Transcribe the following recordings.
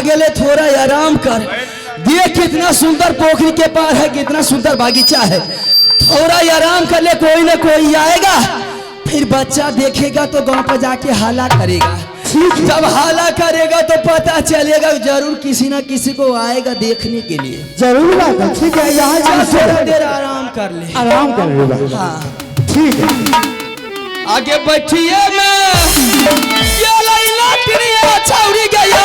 गेले, थोड़ा आराम कर। देख कितना सुंदर पोखरी के पार है, कितना सुंदर बागीचा है, थोड़ा आराम कर ले, कोई ना कोई आएगा, फिर बच्चा देखेगा तो गांव पर जाके हाला करेगा। जब हाला करेगा तो पता चलेगा, जरूर किसी ना किसी को आएगा देखने के लिए। जरूर बात है। ठीक है, यहाँ चल से थोड़ा देर आराम कर ले। आराम कर ले। हाँ ठीक है। आगे बैठिए मैं ये लैला प्रिय छौरी गया।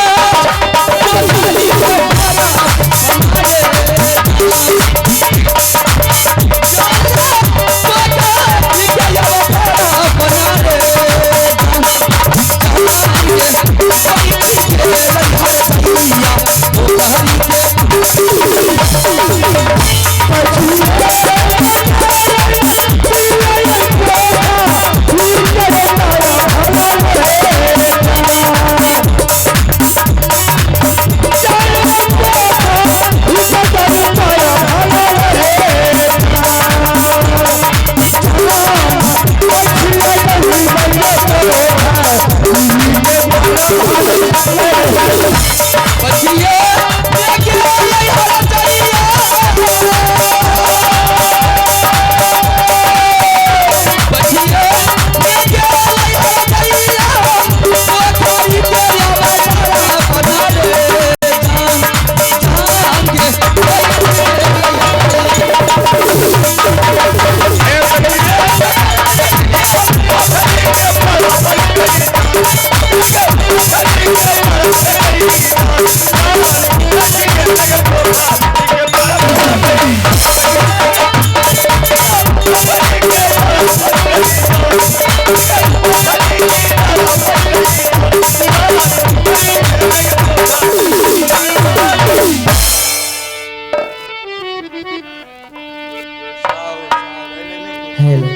Hello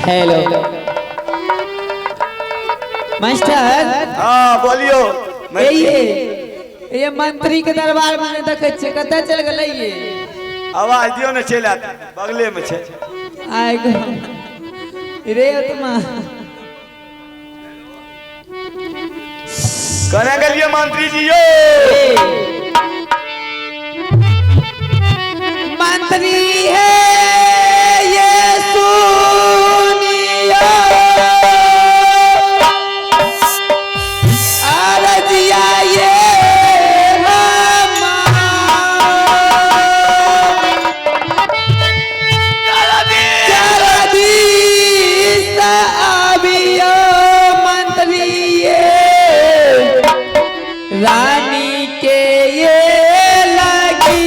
hello hello master. हाँ बोलियो। ये मंत्री के दरबार में देखे छियै, कतऽ चल गेलै ये? आवाज दियो ने, चलि आयत, बगले में छै। आइ रे आत्मा कने गेलियै मंत्री जी यो? मंत्री है ये सुनियो अरजिया ये रानी के ये लगी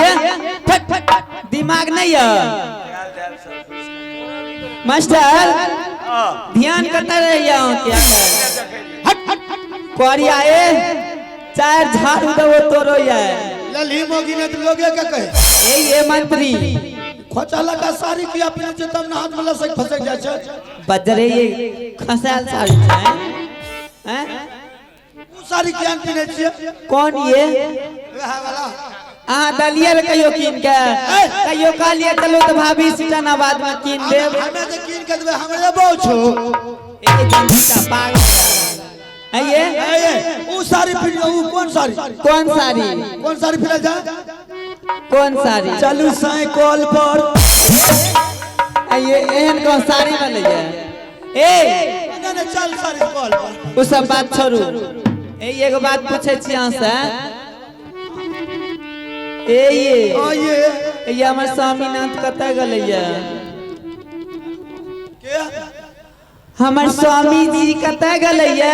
ये फट फट दिमाग नहीं है मास्टर। ध्यान करता रह जाओ क्या कोरिया ए चार झाड़ू दो तोरो ये लली मोगी ने तो लोगे का कहे ए ये मंत्री खोचाला का साड़ी किया पिने छै तब ना हाथ में लसक फसक जाइ छै। बजरे ये खसाल साड़ी छै हैं उ साड़ी किया पिने छियै? कौन ये वएह वाला। अहाँ दलिया रे कहियो कीन के कहियो कहलिए चलो तो भाभी सीतानाबाद में कीन देब। हमे जे कीन के देबै हमरे बहु छौ। ए जनता पागल है ये। ए उ साड़ी पिन उ कौन साड़ी? कौन साड़ी? कौन साड़ी पिनल जा? कौन साड़ी? चलू साइकिल पर। ये एहन कौन साड़ी बनैया? ए नहीं नहीं चल साड़ी कॉल पर। उ सब बात छोड़ू। ए एगो बात पूछे छी अहाँ से। ए ये ये हमर स्वामीनाथ कतऽ गेलैया? के हमर स्वामी जी कतऽ गेलैया?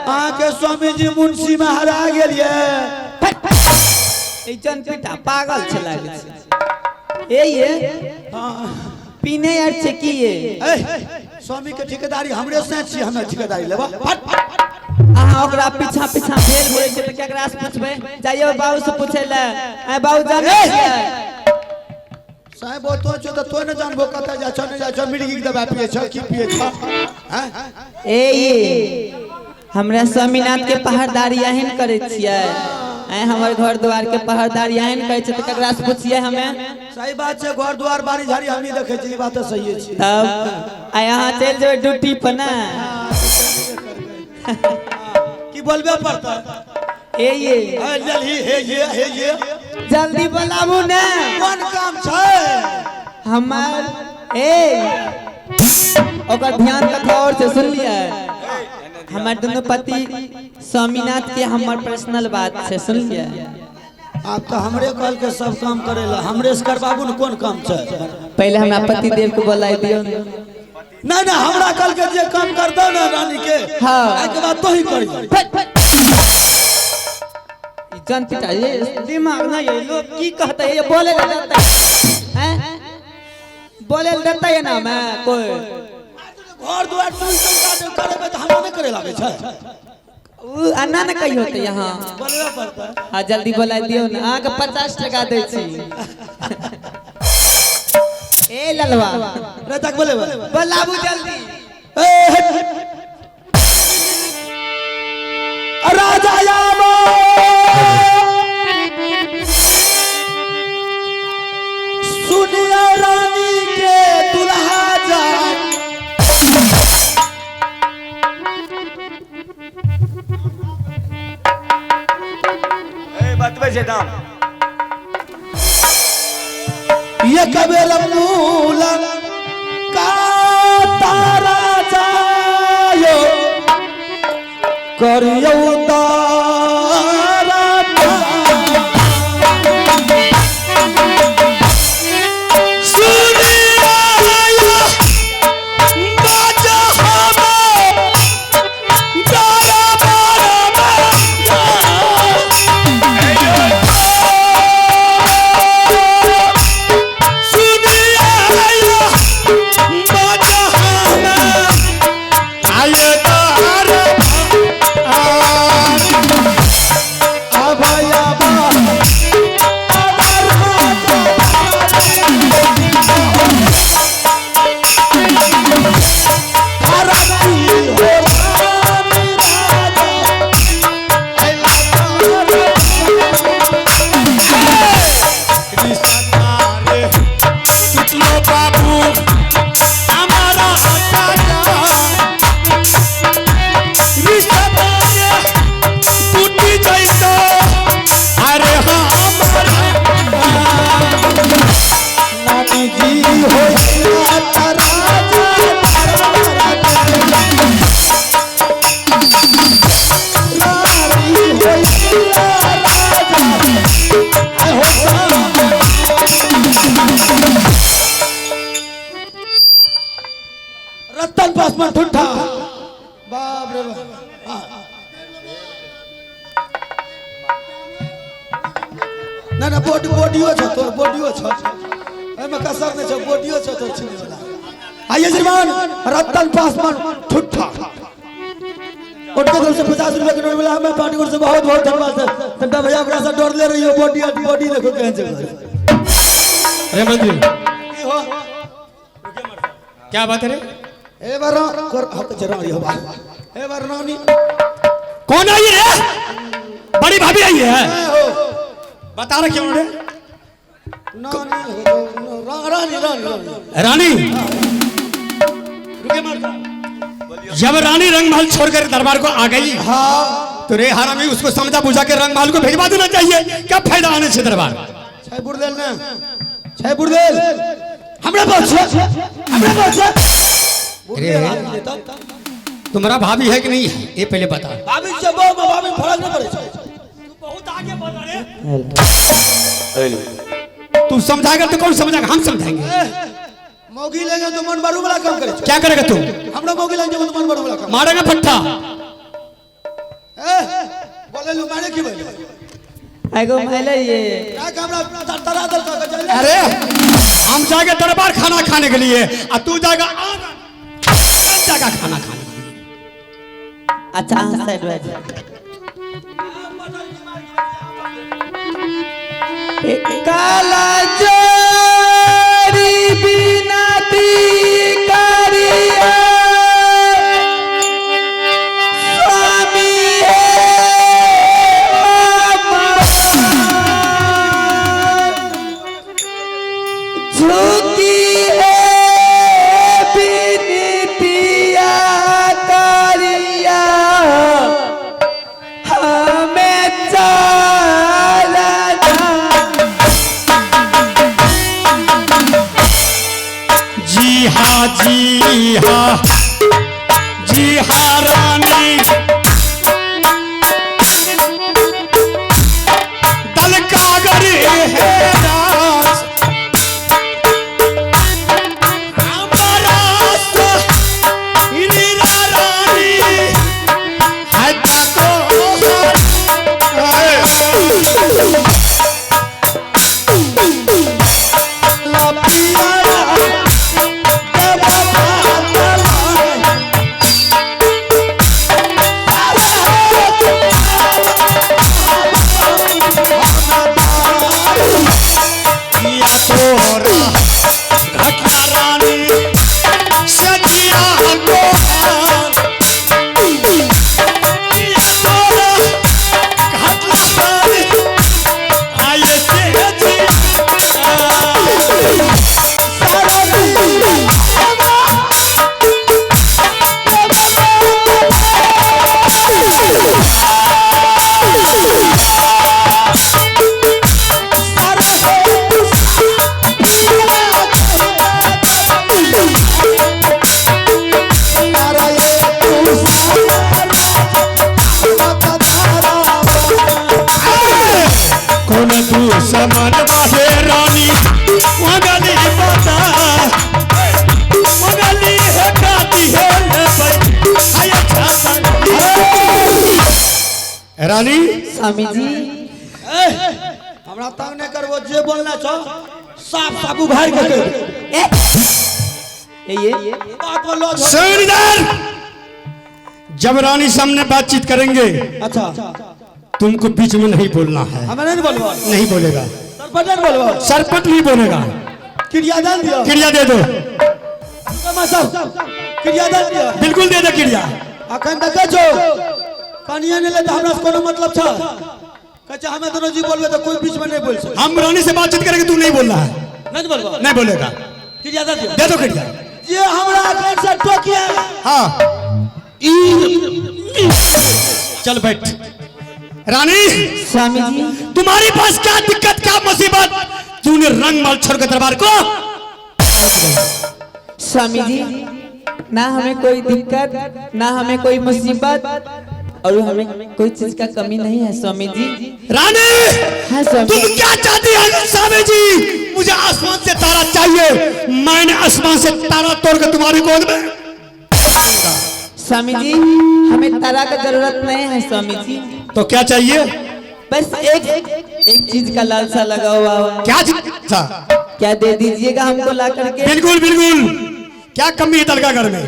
अहाँ के स्वामी जी मुंशी में हरा गेलियै। ई जन पिता पागल छै लागै छै। ए ये पीने यार छै की ये? ए स्वामी के ठेकेदारी हमरे से छी, हमे ठेकेदारी लेबा। अहाँ ओकरा पीछा पीछा भेल घुरै छै तऽ केकरा से पूछबै? जाइयो बाबू से पूछै ले। आय बाबू जानै छियै? साहेब तो छौ तऽ तो ने जानबो कतऽ जाइ छौ नहि जाइ छौ, मिर्गी के दवाइ पियै छौ की पियै छौ? हैं ए ये हमरा स्वामीनाथ के पहरदारी एहन करै छियै। आय हमर घर द्वार के पहरदारी एहन करै छै तऽ केकरा से पूछियै हमे? सही बात छै, घर द्वार बाड़ी झाड़ी हमनी देखै छी, ई बात तऽ सही छै। तब आय अहाँ चलि जेबै ड्यूटी पर ना? की बोलबे पड़तै? ए ये ए जल्दी हे ये हे ये जल्दी बोलाबू ने। कोन काम छै हमर? ए ओकर ध्यान कथा और से सुनलियै? हमर दुनू पति स्वामीनाथ के हमर पर्सनल बात छै, सुनलियै? आप तो हमरे कहल के सब काम करेला, हमरे से करबाबू ने कोन काम छै? पहले हमरा पति देव के बोलाय दियौ। नहीं नहीं हमरा कल के जे काम कर दो ना रानी के, हाँ के बाद तो ही करी। जन पिता ये दिमाग ना ये लोग की कहते है, ये बोले ले देता है हैं? बोले ले देता है ना मैं कोई घर द्वार टूल करे तो हमरा नहीं करे लागे छै। उ अन्ना ने कहियो त यहाँ बोलबे पड़तै। हां जल्दी बोला दियो ना, अहाँ के 50 टका दै छी। ए ललवा रे तक बोले बोलाबू जल्दी। ए राजा यामो सुनिया रानी के दुल्हा जान ए बतबै छै दाम। ये कबेर मूला का तारा जायो करियो तारा रतन पासवान ठुठा बाप रे बाप। ना ना बॉडी बॉडियो छौ तोर, बॉडियो छौ, एहिमे कसर नहि छौ, बॉडियो छौ तोर छीने वाला। आइए श्रीमान रतन पासवान ठुठा, उनके तरफ से 50 रुपए के नोट मिला हमें पार्टी से, बहुत बहुत धन्यवाद सर। तंटा भैया ओकरा से डरले रहियो, बॉडी बॉडी देखो केहन छै। अरे मंत्री की हो? क्या बात है रे? ए बार कर हक जरा हो बा, ए बार रानी कौन आई रे? बड़ी भाभी आई है। हो बता रहा क्यों रे? नानी हो, रानी रानी रानी रुके मार। जब रानी रंगमहल छोड़कर दरबार को आ गई, हाँ, तो रे हरामी उसको समझा बुझा के रंगमहल को भिजवा देना चाहिए। क्या फायदा आने से दरबार? छै बुरदेल ने, छै बुरदेल हमरा पास छै, हमरा पास छै बुरदेल आदमी तब। तुम्हारा भाभी है कि नहीं है ये पहले बता। भाभी छै, बहु में भाभी फरक नहीं पड़े छै। बहुत आगे बढ़ रहे। तू समझाएगा तो कौन समझाएगा? हम समझाएंगे। मौगी लेंगे तो मन बारू वाला काम करे। क्या करेगा तू? हमरा मौगी लेंगे तो मन बारू वाला काम। मारेगा फट्टा। ए बोले लू मारे की बोले? एगो मैले ये का हमरा तरा दल का चल। अरे हम जाएंगे दरबार खाना खाने के लिए और तू जाएगा आंगन जाएगा खाना खाने। अच्छा अहाँ साइड बैठ। काला जोरी बिनती करिया स्वामी हे झुकी है बिनतिया करिया हमें चलना। जी हाँ जी हाँ जी हाँ रानी दल कागर है राज हमारा हीरा रानी है तो या तोरा घटना रानी सजिया को या तोरा घटना रानी आये से कौन तू समान बाहे रानी मगली बता मगली है काती है ले भाई आया रानी। स्वामी जी हमरा तंग नहीं करबो, जे बोलना छौ साफ साफ उभार के कह दे। ए ये बात में लॉज हो। सुनिदार जब रानी सामने बातचीत करेंगे, अच्छा, तुमको बीच में नहीं बोलना है। हमें नहीं बोलबो? नहीं बोलेगा। सरपंच नहीं बोलबो? सरपंच नहीं बोलेगा। क्रियादान दियो। क्रिया दे दो। क्रियादान दियो। बिल्कुल दे दे क्रिया। अखन देखै छौ कनिया नहीं ले तो हमरा से कोनो मतलब छ? कहै छै हमें दोनों जी बोलबे तो कोई बीच में नहीं बोल सके। हम रानी से बातचीत करेंगे, तू नहीं बोलना है। नहीं बोलबो? नहीं बोलेगा। क्रियादान दियो। दे दो क्रिया। ये हमरा अखन से टोकिया। हाँ चल बैठ। रानी स्वामी जी तुम्हारे पास क्या दिक्कत क्या मुसीबत? तूने रंग माल छोड़ के दरबार को। स्वामी जी ना हमें कोई दिक्कत ना हमें कोई मुसीबत और हमें कोई चीज का कमी नहीं है स्वामी जी। रानी हाँ स्वामी। तुम क्या चाहती हो स्वामी जी? मुझे आसमान से तारा चाहिए, मैंने आसमान से तारा तोड़ के तुम्हारी गोद में। स्वामी जी हमें तारा का जरूरत नहीं है स्वामी जी। तो क्या चाहिए? बस एक एक चीज का लालसा लगा हुआ है। क्या चीज था? क्या दे दीजिएगा हमको ला करके? बिल्कुल बिल्कुल, क्या कमी है दलका घर में?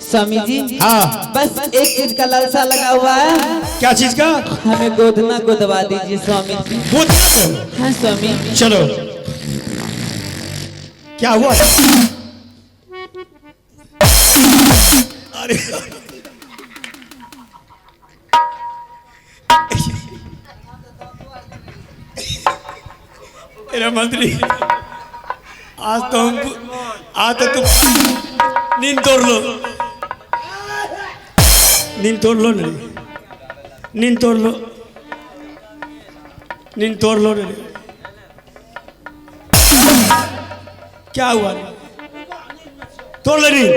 स्वामी जी हाँ। बस एक चीज का लालसा लगा हुआ है। क्या चीज का? हमें गोदना गोदवा दीजिए स्वामी जी। गोदना तो? हाँ स्वामी। चलो, क्या हुआ? अरे मेरा मंत्री, आज तो हम, आज तो तुम नींद तोड़ लो, नींद तोड़ लो, नहीं नींद तोड़ लो, नींद तोड़ लो। नहीं क्या हुआ? तोड़ ले नींद,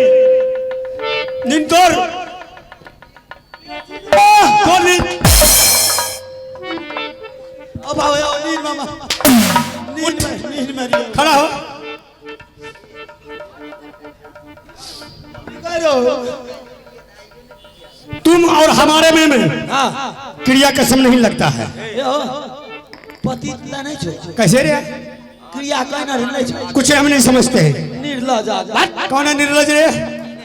नींद तोड़, तोड़ नींद। अब आओ आओ नींद मामा, नींद में, नींद में रियो। खड़ा हो। करो। तुम और हमारे में हाँ क्रिया कसम नहीं लगता है। यो पति नहीं छो। कैसे रे? क्रिया कहना नहीं छो। कुछ हम नहीं समझते हैं। निर्लज आ। कौन है निर्लज रे?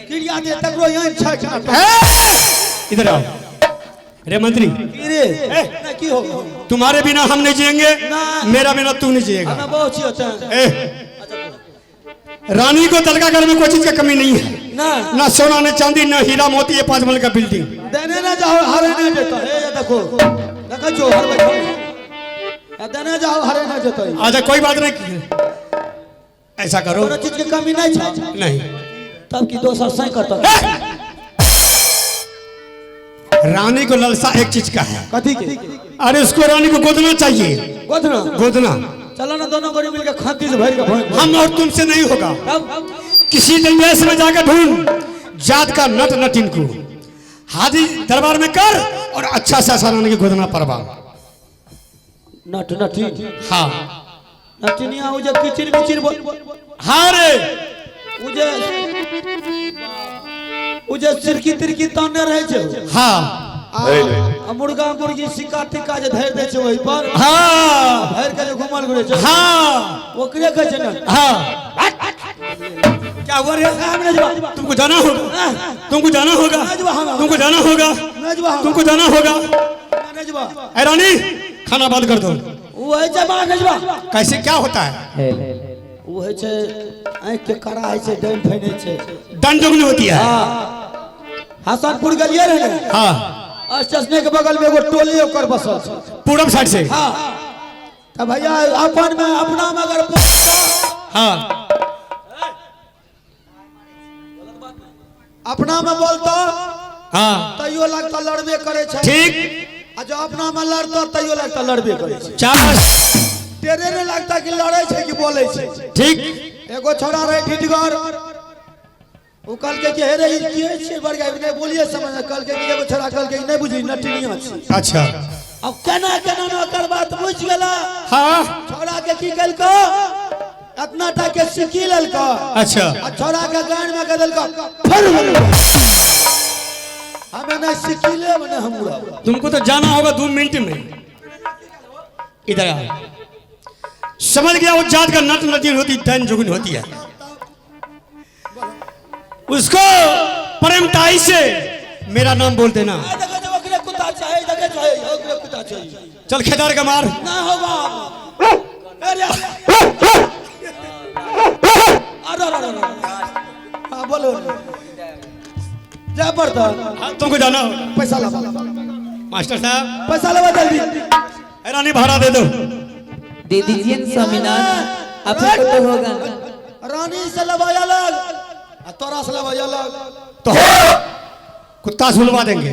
क्रिया दे तकरो यहीं छै। ए! इधर आओ रे मंत्री। की रे? ना की हो? तुम्हारे बिना हम नहीं जिएंगे, ना। मेरा बिना तू नहीं जिएगा। हमें बहुत छी होता। ए, रानी को दलका घर में कोई चीज का कमी नहीं है। ना ना सोना न चांदी न हीरा मोती, ये 5 मल का बिल्डिंग। देने ना जाओ हरे ना जेतो। हे ये देखो देखो जो हर बैठल है, देने जाओ हरे ना जेतो। अच्छा कोई बात नहीं, ऐसा करो। कोनो चीज के कमी नहीं छै। नहीं तब की दोसर सही करता। रानी को ललसा एक चीज का है। कथी के? अरे उसको रानी को गोदना चाहिए। गोदना? गोदना। चलो ना दोनों गोरी मिलकर खाती से भर के भर। हम और तुमसे नहीं होगा। तब किसी देश में जाकर ढूंढ जात का नट नटिन को हाजी दरबार में कर और अच्छा सा अच्छा रानी की गोदना परवा। नट नटिन? हाँ। नटिनिया उ जे किचिर मिचिर बोल। हाँ रे। उ जे सिरकी तिरकी ताने रहे छै। हाँ। आ मुर्गा मुर्गी सिक्का टिक्का जे धरि दै छै ओहि पर। हाँ। धरि के जे घुमल घुरै छै। हाँ। ओकरे कहै छै ने। हाँ। क्या हुआ रे? हम नहीं जबा। तुमको जाना होगा, तुमको जाना होगा, तुमको जाना होगा, नहीं जबा। तुमको जाना होगा। नहीं जबा। ए रानी खाना बंद कर दो। उ होइ छै बा नहीं जबा। कैसे क्या होता है? उ होइ छै आँखि के कड़ा होइ छै, डाइन फैने छै। दंड जोगनी होती है। हाँ। हसनपुर गेलियै रहे ने? हाँ। स्टेशन के बगल में एगो टोली ओकर बसल छै। पूरब साइड से। हाँ। तब भैया अपन में अपना में अगर हाँ अपना में बोलता हाँ तैयो लगता लड़बे करे छै। ठीक। आ जो अपना में लड़ता तैयो लगता लड़बे करे छै। चार तेरे नहीं लगता कि लड़े छै कि बोले छै। ठीक। एगो छोड़ा रहे ठिठगर, उ कहलकै कि हे रे ई की छियै बड़का, नहीं बोलिए समझ। कहलकै कि एगो छोड़ा कहलकै कि नहीं बुझली नटिनिया छी। अच्छा। अब केना केना न ओकर बात बुझि गेला। हाँ। छोड़ा के की केलको, अपना टा के सिक्की लेलको। अच्छा। आ छोड़ा के गान में के देलको फर। हमें नहीं सिक्की ले मने हम उड़ाब। तुमको तो जाना होगा 2 मिनट में। इधर आओ। समझ गया वो जात का नट नटीन होती दन जुगन होती है। उसको प्रेमताई से मेरा नाम बोल देना। कुत्ता चाहिए, चाहिए, कुत्ता चाहिए। चल खेदार का मार। ना हो बाप। अरे अरे अरे हाँ बोलो जा पड़ता। तुमको जाना होगा। पैसा लाओ मास्टर साहब, पैसा लाओ जल्दी। रानी भाड़ा दे दो। दे दीजिए ना स्वामीनाथ, आपको तो होगा ना। रानी से लवाया अलग तोरा से लवाया अलग। तो कुत्ता सुलवा देंगे।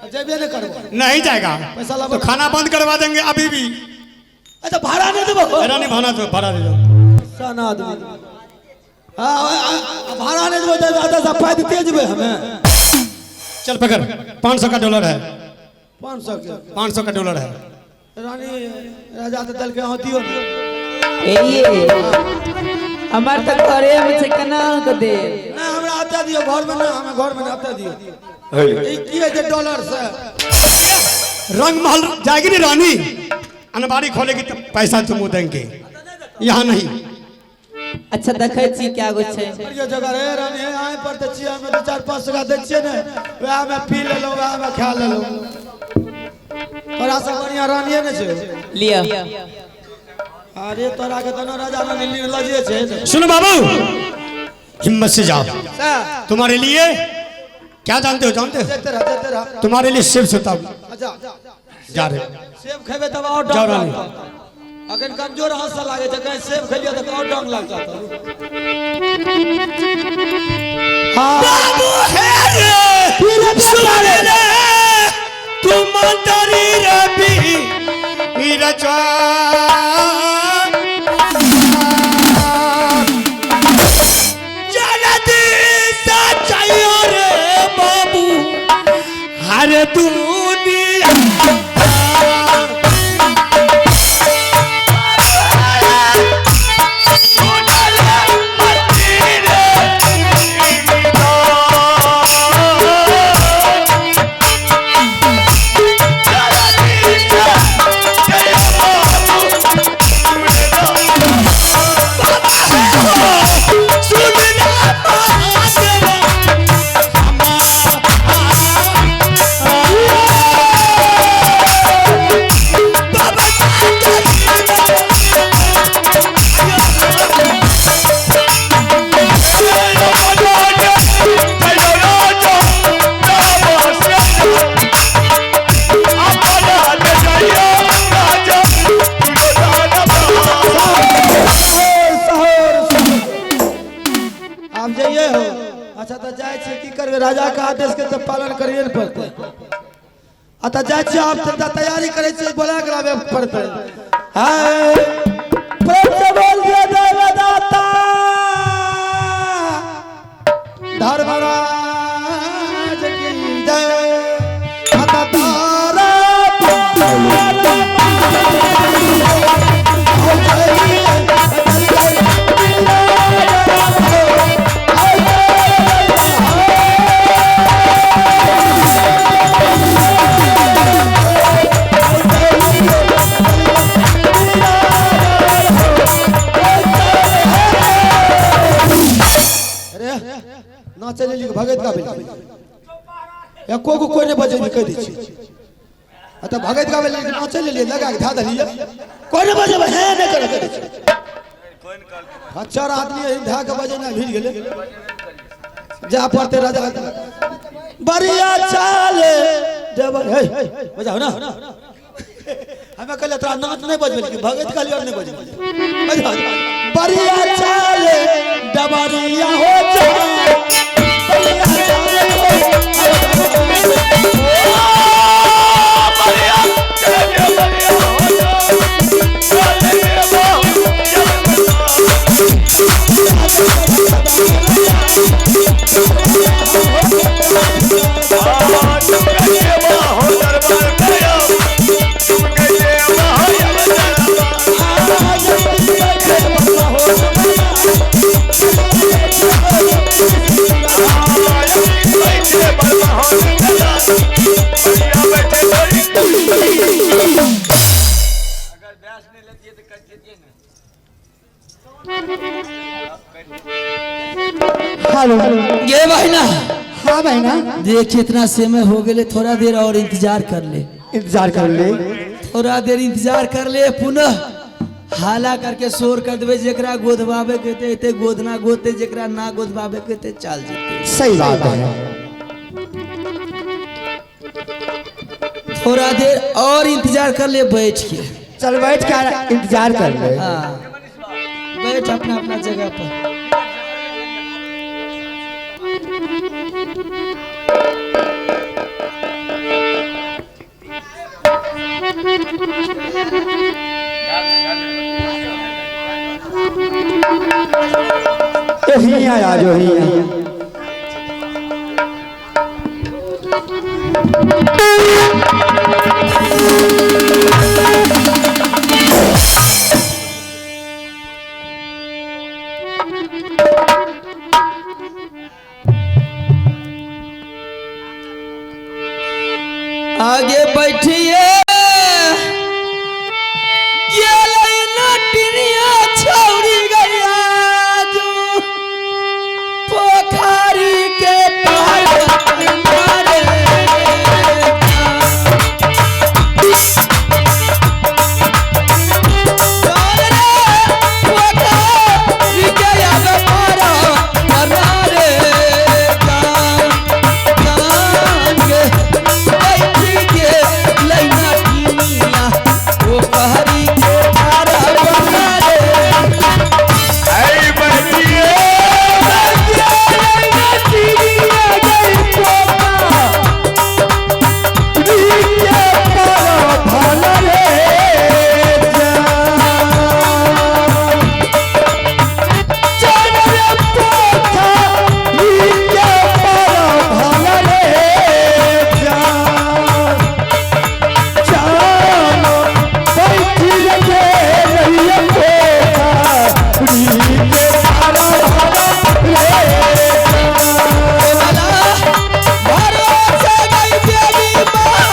जेबे नहीं करबो। नहीं जाएगा पैसा लाओ। तो खाना बंद करवा देंगे अभी भी। अच्छा भाड़ा नहीं देबो। रानी भाड़ा दो, भाड़ा दे दो। साना आदमी हां भाड़ा नहीं देबो तो आधा पाई देते जेबे हमें। चल पकड़, 500 का डॉलर है। 500 के? 500 का डॉलर है। रानी राजा तो दल के हां दियो। ए हमार त घरे में छै केना के दे। ना हमरा आता दियो घर में, ना हमें घर में ना आता दियो। ई की है जे डॉलर से रंग महल जाएगी नहीं रानी, अनबारी खोलेगी तो पैसा तुम देंगे, यहाँ नहीं। अच्छा देखै छी क्या गो छै। यो जगह रे रानी है आए पर त छियै हमे 2 4 5 टका दै छियै ने, वएह में पी लेलहुँ वएह में खा लेलहुँ। तोरा से बढ़िया रानीये ने छै। लिअ। अरे तोरा के तनो राजा रानी लजे छै। सुनो बाबू, हिम्मत से जाओ, तुम्हारे लिए क्या जानते हो? जानते हो? देते रह देते रह। तुम्हारे लिए सेब सोता अच्छा जा रहे, सेब खेबे तब और जाओ डंग रानी। लागत। अखन कमजोर हंस लागे छै, कहीं सेब खेलियो त और डंग लागत। हां बाबू है रे सुन रे तुम मंतरी रे बी रचा जनदी सचाइयो रे बाबू हर दुनिया। आप जाइए हो। अच्छा तो जाए छी की करबे, राजा के आदेश के तो पालन करिए ने पड़तै। आ त जाय छी आप त तैयारी करै छी, बोला के लाबे पड़तै। हाय प्रेम से बोल दिया देवदाता धर्मराज की जय। माता तारा नाचे लेली भगत गाबै एको गो कोई नहीं बजेबी कहि दै छी। आ तऽ भगत गाबै लेली नाचे लेलियै लगा के धऽ देलियै, कोई नहीं बजेबै हे नहि करऽ कहि दै छी। खच्चर आदमी एहन धऽ के बजेनाइ भिड़ गेलै। जा पड़तै राजा बढ़िया चाले देवर हे बजाउ ना। हमे कहलियै तोरा नाच नहि बजबै, लेकिन भगत कहलियै आओर नहि बजेबै। बजाउ बढ़िया चाले डबरिया हो जा हेलो ये बहना। हाँ बहना, देख कितना समय हो गए, थोड़ा देर और इंतजार कर ले, इंतजार कर ले, थोड़ा देर इंतजार कर ले। पुनः हाला करके शोर कर देवे, जेकरा गोदवावे के ते गोदना गोदते, जेकरा ना गोदवावे के ते चल जेते। सही बात है। थोड़ा देर और इंतजार कर ले, बैठ के चल बैठ के इंतजार कर ले। हाँ बैठ अपना अपना जगह पर। हिया आ जो हिया। आगे बैठिए गेलै नटिनिया छौरी गैया जो पोखरी के पार मारे। चल रे पोखरी के आगे पार मारे जान, जान के बैठी के लैना टिनिया पोखरी के पार मारे। भरोसे गई देवी माँ,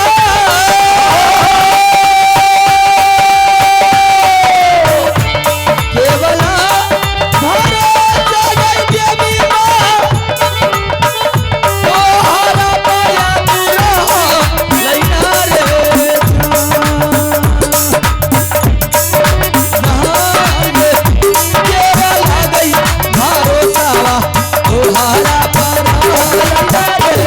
केवला भरोसे गई देवी माँ, तोहरा पाया दूल्हा लैना रे महान, केवला गई भरोसावा तोहरा पाया रे।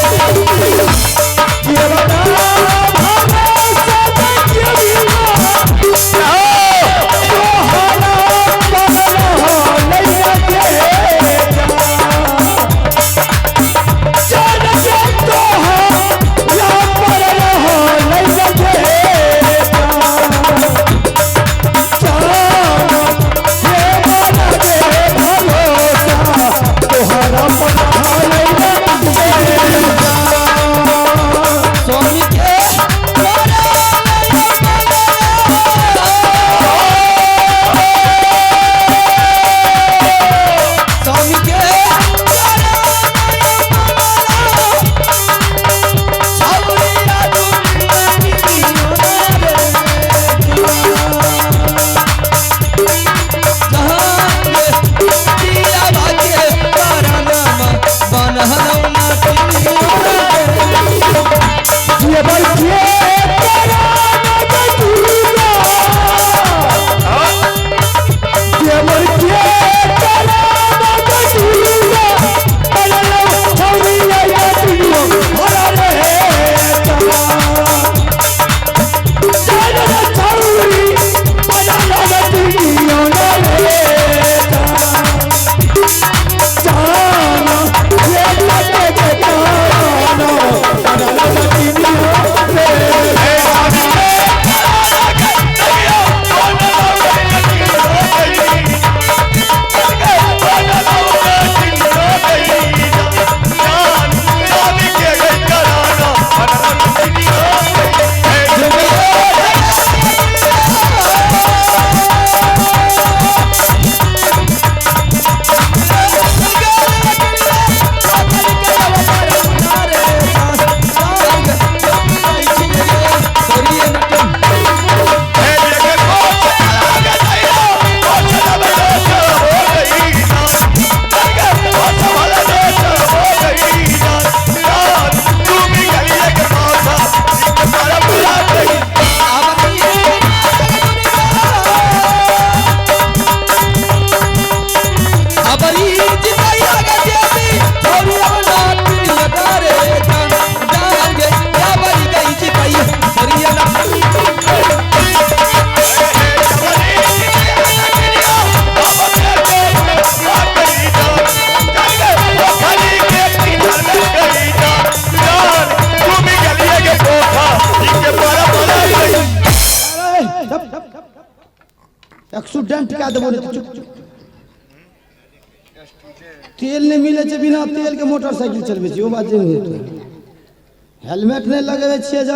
स्वामी के स्वामी के एक्सीडेंट कए देबो रे चुप चुप। तेल नहि मिलै छै, बिना तेल के मोटरसाइकिल चलबै छै, ओ बात जे नहि हेतै। हेलमेट नहि लगेबै छियै।